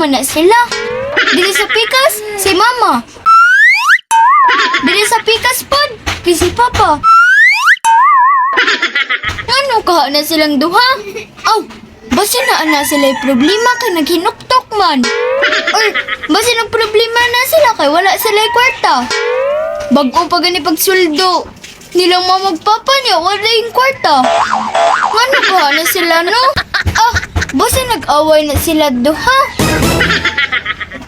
man na sila. Dili sa pikas, si mama. Dili sa pikas pod, kay si papa. Ngano kaha na silang duha? Aw, basta na na sila problema kay naghinuktok man. Or basta nagproblema na sila kay wala sila kwarta. Bag-o pa gani pagsuldo. Nilang mama ug papa niya wala yung kwarta. Ngano kaha na sila, no? Ah, basta nag-away na sila duha.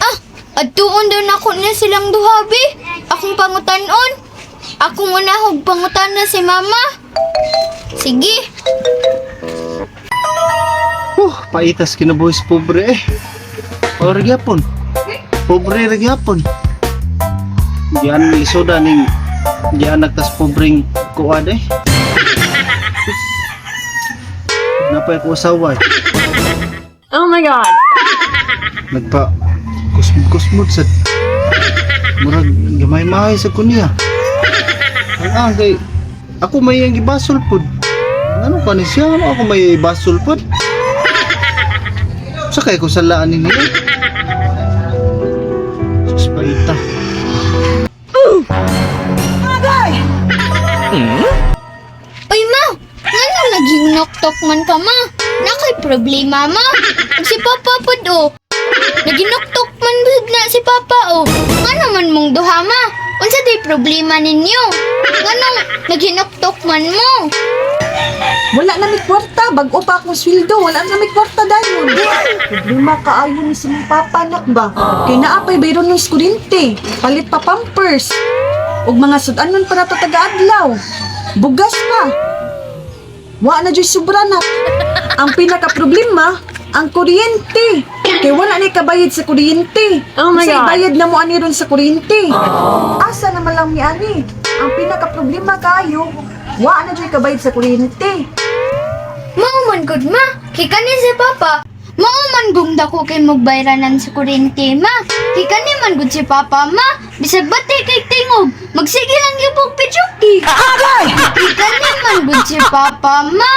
Ah, adtuon daw nako niya silang duha, be. Akong pangutanon. Akong unahog pangutan na si mama. Sige. Paitas kinabuhis pobre eh. O gyapon. Pobre ra gyapon. Diyan lisuda ning diyan nagtas pobreng kuan eh. Napay ko asawa eh. Oh my God. Nagpa kusmod sa murag gamay-mahay sa kunya. Ang ah, kay ako may ang gibasol pod. Ano ka ni siya? Ano ako may ibasol pod? Sa kay ko salaan ni niya. Sus paita. Uy, ma! Ngano naghinoktok man ka, ma? Nakay problema, ma? Ug si Papa pod, oh. Naginoktok man gud na si Papa, oh. Ngano man mong duha, ma? Unsa day problema ninyo? Nganong naghinoktok man mo? Wala na may kwarta, bag-o pa akong sweldo, wala na may kwarta dayon. Problema kaayo ni si mong papa nak ba? Kay naa pay bayron ng kuryente, palit pa pampers. Ug mga sud-anon para to taga-adlaw. Bugas pa. Wa na joy sobra nak. Ang pinaka problema, ang kuryente. Kay wala ni kabayad sa kuryente. Oh my Unsay God. bayad na mo ani ron sa kuryente? Asa naman lang mi ani? Ang pinaka problema kaayo, wa na joy kabayad sa kuryente. Mao man gud, ma. Kay kani si Papa. Mao man gung dako kay magbayranan sa kuryente, ma. Kay kani man gud si Papa, ma. Bisag bati kay tingog, magsige lang gyud og pichuki. Kay kani man gud si Papa, ma.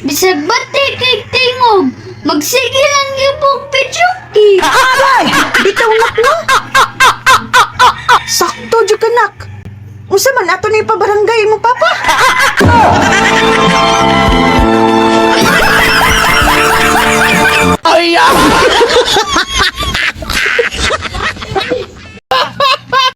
Bisag bati kay tingog, magsige lang gyud og pichuki. Bitaw nak no. Sakto jud ka nak. Unsa man ato ni pabarangay mo papa? Ay!